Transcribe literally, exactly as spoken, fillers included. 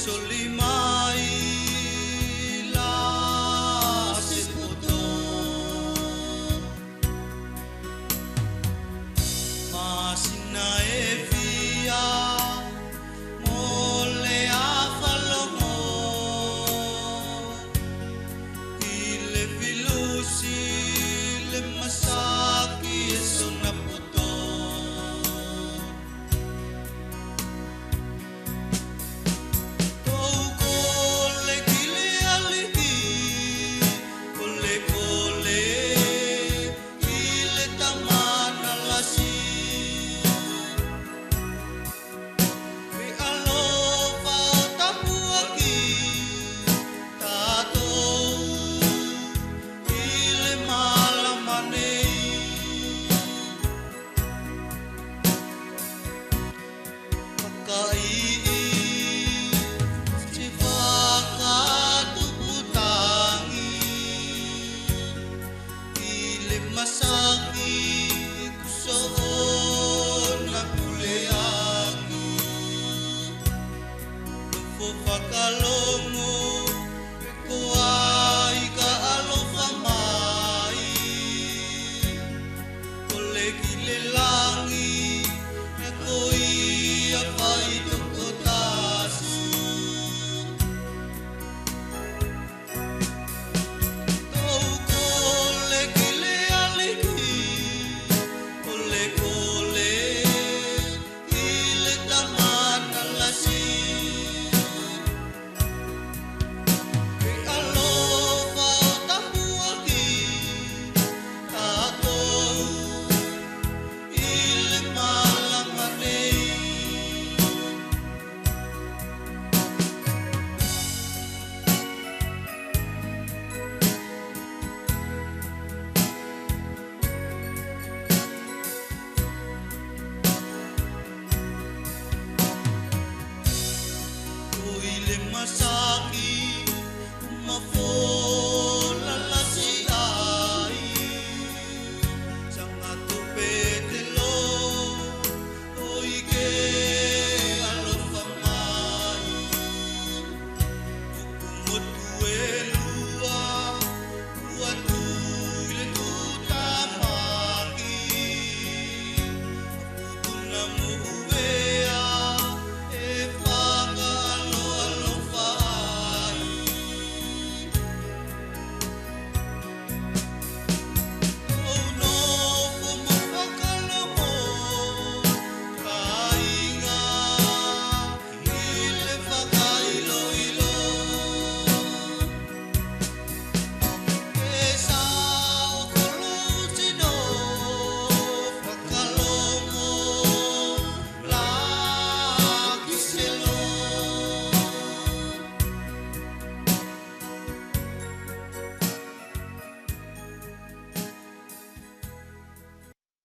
Soli mai la se poto. Masina ʻe fia mole ʻa falogo ʻi le filusi le masaki ʻe sona poto. Tou kole ki le ʻAliki, kolekole ki le Tamana lasi. Feʻalofa ʻo tapuʻaki tatou ʻi le malama nei. Fakaʻiʻi te fakatuputagi ʻi le masaki ʻe kua soʻona puleʻaki. Nofo fakalogo pe ko ai ka ʻalofa mai. Kole ki le lagi, ʻe ko ia faitokotasi. Tou kole ki le ʻAliki, kolekole ki le Tamana lasi. Feʻalofa ʻo tapuʻaki tatou ʻi le malama nei. Ko ʻi le masaki